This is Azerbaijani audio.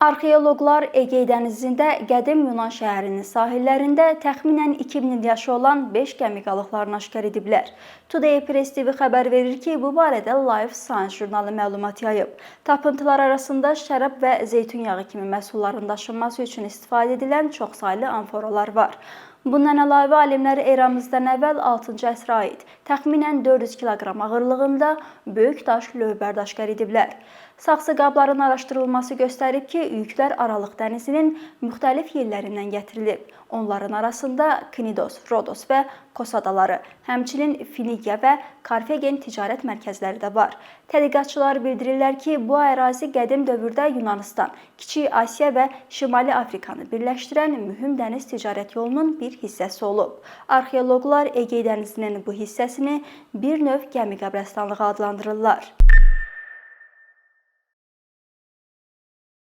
Arxeoloqlar Egey dənizində qədim Yunan şəhərinin sahillərində təxminən 2000 il yaşı olan 5 gəmi qalıqlarını aşkar ediblər. Today Press TV xəbər verir ki, bu barədə Life Science jurnalı məlumat yayıb. Tapıntılar arasında şərab və zeytun yağı kimi məhsulların daşınması üçün istifadə edilən çoxsaylı amforalar var. Bundan əlavə alimlər eramızdan əvvəl 6-cı əsrə aid təxminən 400 kiloqram ağırlığında böyük daş lövbər aşkar ediblər. Saxsı qabların araşdırılması göstərib ki, yüklər Aralıq dənizinin müxtəlif yerlərindən gətirilib. Onların arasında Knidos, Rodos və Kos adaları, həmçinin Finikiya və Karfagen ticarət mərkəzləri də var. Tədqiqatçılar bildirirlər ki, bu ərazi qədim dövrdə Yunanistan, Kiçik Asiya və Şimali Afrikanı birləşdirən mühüm dəniz ticarət yolunun bir hissəsi olub. Arxeoloqlar Egey dənizinin bu hissəsini bir növ gəmi qəbirstanlığı adlandırırlar.